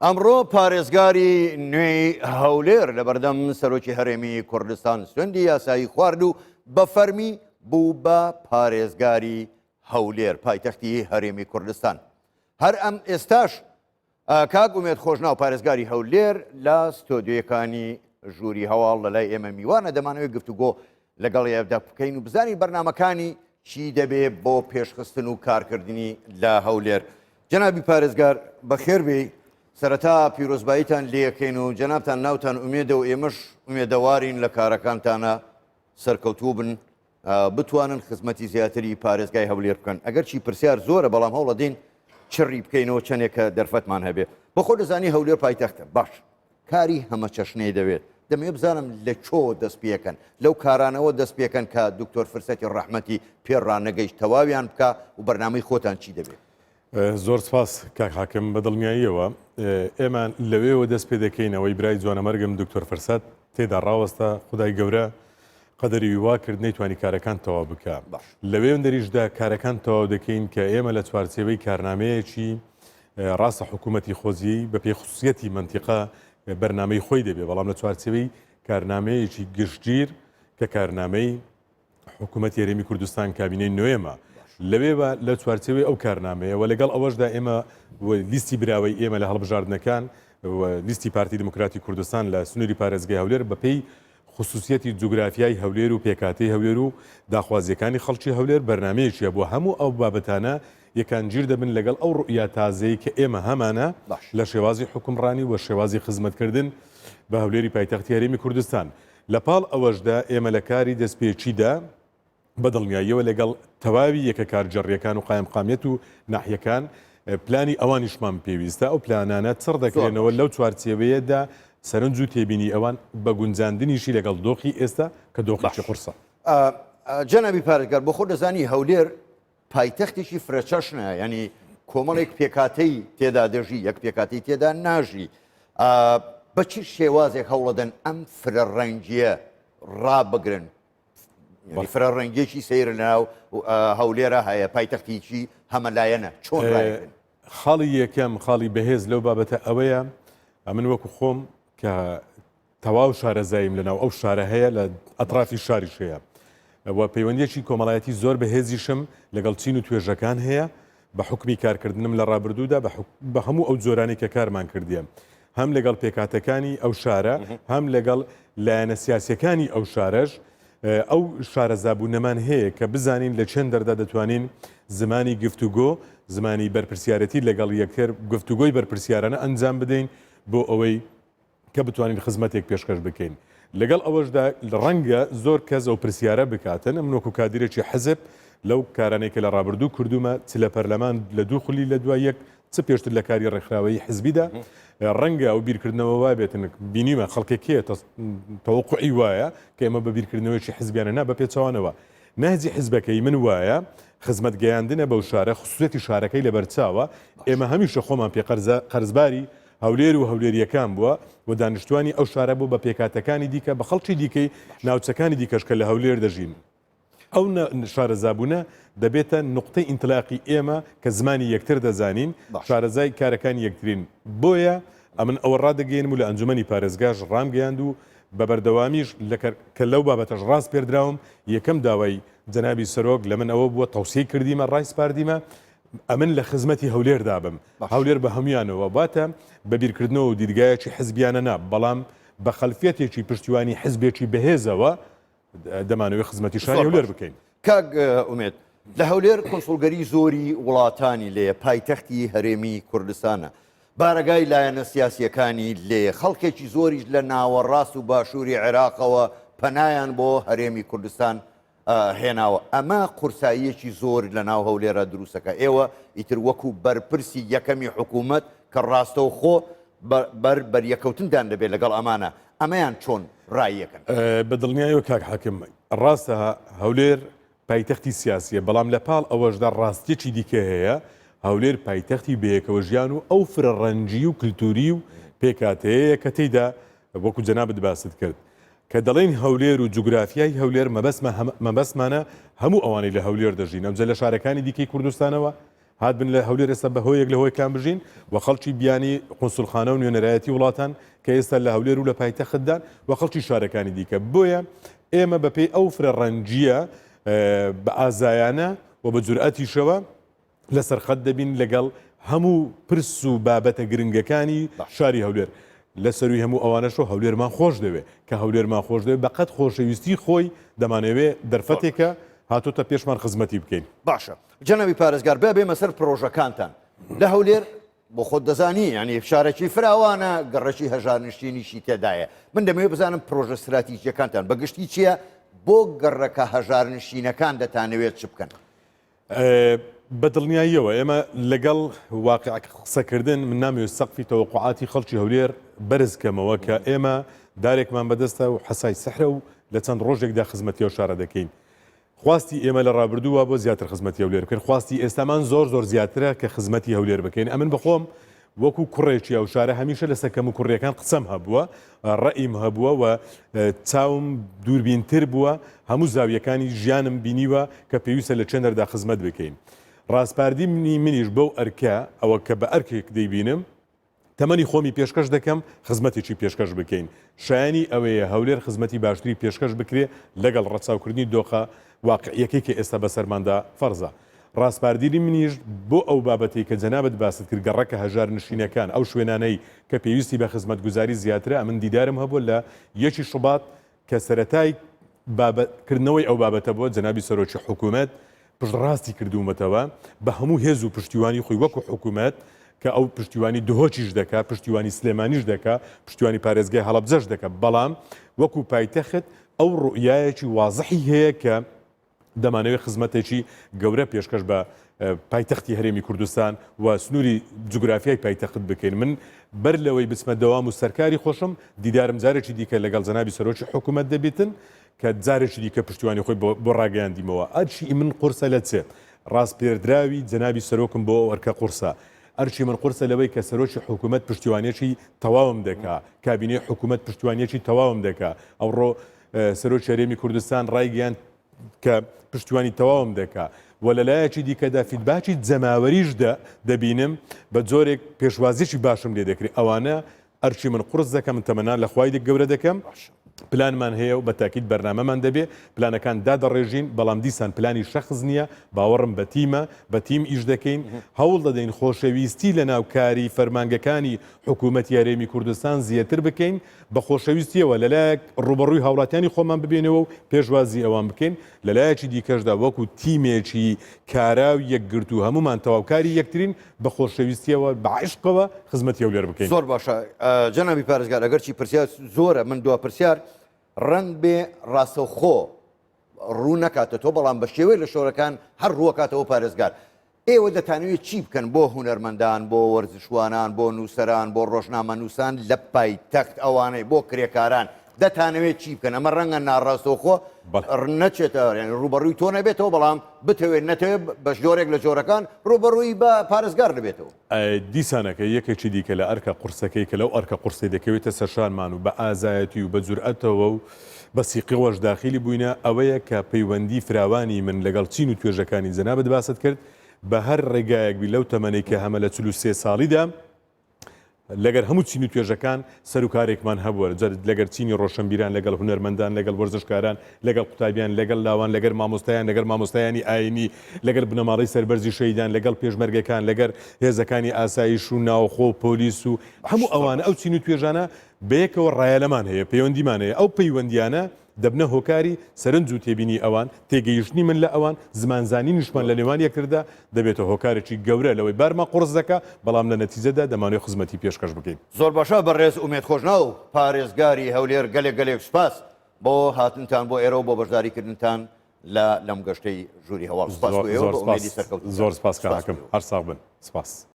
ئەمڕۆ پارێزگاری نوێی هەولێر لەبەردەم سەرۆکی هەرێمی کوردستان سوێندی یاسایی خوارد و بە فەرمی بوو بە پارێزگاری هەولێر پایتەختی هەرێمی کوردستان. هەر ئەم ئێستاش کاک ئومێد خۆشناو پارێزگاری هەولێر لە ستۆدیۆیەکانی ژووری هەواڵ لە لای ئێمە میوانە دەمانەوەی گفتوگۆ لەگەڵ یەکدا بکەین و بزانین بەرنامەکانی چی دەبێ بۆ پێشخستن و کارکردنی لە هەولێر. جەنابی پارێزگار بەخێر بێی سەرەتا پیرۆزباییتان لێکەین و جەنابتان ناوتان ئومێدە و ئێمەش ئومێدەوارین لە کارەکانتانە سەرکەوتوو بن بتوانن خزمەتی زیاتری پارێزگای هەولێر بکەن ئەگەرچی پرسیار زۆرە بەڵام هەوڵەدەین چڕی بکەینەوە چەندێکە دەرفەتمان هەبێ بەخۆ دەزانی هەولێر پایتەختە باش کاری هەمەچەشنەی دەوێت دەمەوێت بزانم لە کوێوە دەست پێکەن لەو کارانەوە دەست پێکەن کە دکتۆر فرسەتی ڕەحمەتی پێ ڕانەگەیشت تەواویان بکا و بەرنامەی خۆتان چی دەبێت؟ زۆر سپاس کاک حاکم بە دڵنیاییەوە ئێمە لەوێوە دەست پێ دەکەین ئەوەی برای جوانەمەرگم دکتۆر فرسەت تێدا ڕاوەستا خودای گەورە قەدەری وا کرد نەیتوانی کارەکان تەواو بکا لەوێندەریشدا کارەکان تەواو دەکەین کە ئێمە لە چوارچێوەی کارنامەیەکی ڕاستە حکوومەتی خۆجێی بە پێی خسوسیەتی مەنتیقە بەرنامەی خۆی دەبێ، بەڵام لە چوارچێوەی کارنامەیەکی گشتگیر کە کارنامەی حکوومەتی هەرێمی کوردستان کابینەی نۆیەمە لەوێوە لە چوارچێوەی ئەو کارنامەیە و لەگەڵ ئەوەشدا ئێمە لیستی براوەی ئێمە لە هەڵبژاردنەکان لیستی پارتی دیموکراتی کوردستان لە سنووری پارێزگای هەولێر بەپێی خسوسیەتی جوگرافیای هەولێر و پێکهاتەی هەولێر و داخوازییەکانی خەڵکی هەولێر بەرنامەیەکی هەبووە هەموو ئەو بابەتانە یەکانگیر دەبن لەگەڵ ئەو ڕوئیا تازەی کە ئێمە هەمانە لە شێوازی حوکمڕانی و شێوازی خزمەتکردن بە هەولێری پایتەختی هەرێمی کوردستان. لە پاڵ ئەوەشدا ئێمە لە کاری دەستپێکیدا بە دڵنیاییەوە لەگەڵ تەواوی یەکە کارگێڕییەکان و قایمقامیەت و ناحیەکان پلانی ئەوانیشمان پێویستە، ئەو پلانانە چڕ دەکرێنەوە لەو چوارچێوەیەدا سەرنج و تێبینی ئەوان بە گونجاندنیشی لەگەڵ دۆخی ئێستا کە دۆخێکی قورسە. جەنابی پارێزگار بۆ خۆت دەزانی هەولێر پایتەختێکی فرەچەشنە یانی کۆمەڵێک پێکاتەی تێدا دەژی یەک پێکاتی تێدا ناژی بە چ شێوازێک هەوڵەدەن ئەم فرە ڕەنگیە ڕابگرن فرە ڕەنگێکی سیر لەناو هەولێرە هەیە پایتەختیی هەمەلایەنە چۆن خاڵی یەکەم خاڵی بەهێز لەو بابەتە ئەوەیە ئەمن وەکو خۆم کە تەواو شارەزاییم لەناو ئەو شارە هەیە لە ئەترافی شاریش هەیە و پەیوەندیەکی کۆمەڵایەتی زۆر بەهێزیشم لەگەڵ چین و توێژەکان هەیە بە حوکمی کارکردنم لە ڕابردوودا بە هەموو ئەو جۆرانەی کە کارمان کردیە هەم لەگەڵ پێکهاتەکانی ئەو شارە هەم لەگەڵ لایەنە سیاسیەکانی ئەو شارەش ئەو شارەزابوونەمان هەیە کە بزانین لە چەند دەردا دەتوانین زمانی گفتوگۆ زمانی بەرپرسیارەتی لەگەڵ یەکتر گفتوگۆی بەرپرسیارانە ئەنجام بدەین بۆ ئەوەی کە بتوانین خزمەتێک پێشکەش بکەین. لەگەڵ ئەوەشدا ڕەنگە زۆر کەس ئەو پرسیارە بکاتن، من وەکو کادیرێکی حزب لەو کارانەی کە لە ڕابردوو کردوومە چ لە پەرلەمان لە دوو خولی لە دوای یەک چ پێشتر لە کاری ڕێکخراوەیی حزبیدا ڕەنگە ئەو بیرکردنەوە وابێتن بینیمە خەڵکێک هەیە تەوەقوعی وایە کە ئێمە بە بیرکردنەوەیەکی حزبیانە نا بە پێچەوانەوە نەهجی حزبەکەی من وایە خزمەت گەیاندنە بەو شارە خسوسیەتی شارەکەی لەبەرچاوە ئێمە هەمیشە خۆمان پێ قەرزە قەرزباری هەولێر و هەولێرییەکان بووە و دانیشتوانی ئەو شارە بوو بە پێکهاتەکانی دیکە بە خەڵکی دیکەی ناوچەکانی دیکەش کە لە هەولێر دەژین. ئەو شارەزابوونە دەبێتە نوقتەی ئینتلاقی ئێمە کە زمانی یەکتر دەزانین، شارەزای کارەکانی یەکترین. بۆیە ئەمن ئەوە ڕادەگەیەنم و لە ئەنجومەنی پارێزگاش ڕامگەیاند و بە بەردەوامیش لە کە لەو بابەتەش ڕاسپێردراوم، یەکەم داوای جەنابی سەرۆک لە من ئەوە بووە تەوسیەی کردیمە، ڕایسپاردیمە ئەمن لە خزمەتی هەولێردا بم، هەولێر بە هەموویانەوە، واتە بە بیرکردنەوە و دیدگایەکی حزبیانە نا، بەڵام بە خەلفیەتێکی پشتیوانی حزبێکی بەهێزەوە دەمانەوێت خزمەتی شاری هەولێر بکەین. کاک ئومێد، لە هەولێر کونسوڵگەری زۆری وڵاتانی لێیە، پایتەختی هەرێمی کوردستانە، بارەگای لایەنە سیاسییەکانی لێیە، خەڵکێکی زۆریش لە ناوەڕاست و باشووری عێراقەوە پەنایان بۆ هەرێمی کوردستان هێناوە ئەمە قورساییەکی زۆر لە ناو هەولێرا دروستەکە ئێوە ئیتر وەکو بەرپرسی یەکەمی حکوومەت کە ڕاستەوخۆ بەر بەریەکەوتندان دەبێت لەگەڵ ئەمانە ئەمەیان چۆن ڕایەکەن؟ بە دڵنیایەوە کاک حاکم ڕاستە هەولێر پایتەختی سیاسیە بەڵام لە پاڵ ئەوەشدا ڕاستیەکی دیکە هەیە هەولێر پایتەختی بەیەکەوە ژیان و ئەو فرە ڕەنگی و کلتوری و پێکهاتەیەیە کە تێیدا وەکو جەنابت باست کرد کە دەڵێین هەولێر و جوگرافیای هەولێر مەبەستمانە هەموو ئەوانەی لە هەولێر دەژین ئەمجا لە شارەکانی دیکەی کوردستانەوە. هاتبن لە هەولێر ئێستا بە هۆیەک لە هۆیەکان بژین و خەڵکی بیانی قونسوڵخانە و نوێنەرایەتی وڵاتان کە ئێستا لە هەولێر و لە پایتەختدان و خەڵکی شارەکانی دیکە بۆیە ئێمە بەپێی ئەو فرە ڕەنگییە بە ئازایانە و بە جورئەتیشەوە لەسەر خەت دەبین لەگەڵ هەموو پرس و بابەتە گرنگەکانی شاری هەولێر. لە سەرووی هەموو ئەوانەشەوە هەولێرمان خۆش دەوێ. کە هەولێرمان خۆش دەوێ بەقەد خۆشەویستی خۆی دەمانەوێ دەرفەتێکە هاتۆتە پێشمان خزمەتی بکەین. باشە جەنابی پارێزگار با بێمە سەر پرۆژەکانتان لە هەولێر بۆ خۆت دەزانی یانی شارێکی فراوانە گەڕەکی هەژارنشینیشی تێدایە من دەمەوێت بزانم پرۆژە ستراتیژیەکانتان بە گشتی چییە بۆ گەڕەکە هەژارنشینەکان دەتانەوێت چ بکەن؟ بە دڵنیاییەوە ئێمە لەگەڵ واقیع قسەکردن من نامەوێت سەقفی تەوەقوعاتی خەڵکی هەولێر بەرز کەمەوە کە ئێمە دارێکمان بەدەستە و حەسای سەحرە و لە چەند ڕۆژێکدا خزمەتی ئەو شارە دەکەین. خواستی ئێمە لە ڕابردوو بۆ زیاتر خزمەتی هەولێر بکەین خواستی ئێستامان زۆر زۆر زیاترە کە خزمەتی هەولێر بکەین ئەمن بەخۆم وەکو کوڕێکی ئەو شارە هەمیشە لەسەر کەم و کوڕیەکان قسەم هەبووە ڕەئیم هەبووە و چاوم دووربینتر بووە هەموو زاویەکانی ژیانم بینیوە کە پێویستە لە چێنەردا خزمەت بکەین ڕاسپاردی منی منیش بەو ئەرکە ئەوە کە بە ئەرکێک دەیبینم تەمەنی خۆمی پێشکەش دەکەم خزمەتێکی پێشکەش بکەین. شایەنی ئەوەیە هەولێر خزمەتی باشتری پێشکەش بکرێ لەگەڵ ڕەچاوکردنی دۆخە واقعیەکەی کە ئێستا بەسەرماندا فەرزە. ڕاسپاردنی منیش بۆ ئەو بابەتەی کە جەنابت باست کرد گەڕەکە هەژار نشینەکان ئەو شوێنانەی کە پێویستی بە خزمەتگوزاری زیاترە ئەمن دیدارم هەبووە لە یەکی شوبات کە سەرەتای بابەت کردنەوەی ئەو بابەتە بووە، جەنابی سەرۆکی حکوومەت پشتڕاستی کردوومەتەوە بە هەموو هێز و پشتیوانی خۆی وەکو حکوومەت کە ئەو پشتیوانی دهۆکیش دەکا، پشتیوانی سلێمانیش دەکا، پشتیوانی پارێزگای هەڵەبجەش دەکا، بەڵام وەکو پایتەخت ئەو ڕوئیایەکی وازحی هەیە کە دەمانەوێت خزمەتێکی گەورە پێشکەش بە پایتەختی هەرێمی کوردستان و سنووری جوگرافیای پایتەخت بکەین. من بەر لەوەی بچمە دەوام و سەرکاری خۆشم، دیدارم جارێکی دیکە لەگەڵ جەنابی سەرۆکی حکوومەت دەبیتن کە جارێکی دیکە پشتیوانی خۆی بۆ ڕاگەیاندیمەوە. ئەرکی من قورسە لە چ؟ ڕاسپێردراوی جەنابی سەرۆکم بۆ ئەو ئەرکە قورسە. ئەرکی من قورسە لەوەی کە سەرۆکی حکوومەت پشتیوانییەکی تەواوم دەکا، کابینەی حکوومەت پشتیوانییەکی تەواوم دەکا. ئەوڕۆ سەرۆکی هەرێمی کوردستان ڕایگەیاند کە پشتیوانی تەواوم دەکا و لە لایەکی دیکەدا feedback ی جەماوەریش دەبینم بە جۆرێک پێشوازیی باشم لێ دەکرێت ئەوانە ئەرکی من قورس دەکەم من تەمەنا لە خوای گەورە دەکەم پلانمان هەیە و بە تاکید بەرنامەمان دەبێ پلانەکان دادەڕێژین بەڵام دیسان پلانی شەخس نییە باوەڕم بە تیمە بە تیم ئیش دەکەین هەوڵ دەدەین خۆشەویستی لە ناو کاری فەرمانگەکانی حکوومەتی هەرێمی کوردستان زیاتر بکەین بە خۆشەویستییەوە لەلایەک ڕووبەڕووی هاوڵاتیانی خۆمان ببینەوە و پێشوازی ئەوان بکەین، لەلایەکی دیکەشدا وەکو تیمێکی کارا و یەکگرتوو هەموومان تەواوکاری یەکترین، بە خۆشەویستییەوە، بە عەشقەوە خزمەتی هەولێر بکەین. زۆر باشە جەنابی پارێزگار، ئەگەرچی پرسیار زۆرە، من دوا پرسیار ڕەنگبێ ڕاستەوخۆ ڕوو نەکاتە تۆ، بەڵام بە شێوەیەک لە شۆرەکان هەر ڕووەکاتەوە پارێزگار. ئێوە دەتانەوێت چی بکەن بۆ هونەرمەندان، بۆ وەرزشوانان، بۆ نووسەران، بۆ ڕۆژنامەنووسان لە پایتەخت، ئەوانەی بۆ کرێکاران دەتانەوێت چی بکەن؟ ئەمە ڕەنگە ناڕاستەوخۆ نەچێتە یانی ڕووبەڕووی تۆ نەبێتەوە، بەڵام بتەوێت نەتەوێت بە جۆرێک لە جۆرەکان ڕووبەڕووی بە پارێزگار دەبێتەوە. دیسانەکە یەکێکی دیکە لە ئەرکە قورسەکەی کە لەو ئەرکە قورسەی دەکەوێتە سەرشانمان و بە ئازایەتی و بە جورئەتەوە و بە سیقەوەش داخیلی بووینە ئەوەیە کە پەیوەندی فراوانی من لەگەڵ چین و توێژەکانی جەنابت باست کرد بە هەر ڕێگایەک بی لەو تەمەنەی کە هەمە لە 43 ساڵیدا لەگەر هەموو چین و توێژەکان سەروکارێکمان هەبووە لەگەر چینی ڕۆشنبیران لەگەڵ هونەرمەندان لەگەڵ وەرزشکاران لەگەڵ قوتابیان لەگەڵ لاوان لەگەر مامۆستایان لەگەر مامۆستایانی ئاینی لەگەر بنەماڵەی سەربەرزی شەهیدان لەگەڵ پێشمەرگەکان لەگەر هێزەکانی ئاسایش و ناوخۆ و پۆلیس و هەموو ئەوانە ئەو چین و توێژانە بەیەکەوە ڕایەلەمان هەیە، پەیوەندیمان هەیە، ئەو پەیوەندییانە دەبنە هۆکاری سەرنج و تێبینی ئەوان، تێگەیشتنی من لە ئەوان، زمانزانینیشمان لە نێوان یەکتردا دەبێتە هۆکارێکی گەورە لەوەی بارمان قوڕس دەکا، بەڵام لە نەتیجەدا دەمانەوێت خزمەتی پێشکەش بکەین. زۆر باشە بەڕێز ئومێد خۆشناو پارێزگاری هەولێر گەلێک گەلێک سوپاس بۆ هاتنتان بۆ ئێرە و بۆ بەشداری کردنتان لە لەم گەشتەی ژووری هەواڵ سوپاس بۆ ئێوە بە ئومێدی سەرکەوتنتان. زۆر سوپاس کاک حاکم هەر ساغ بن سوپاس.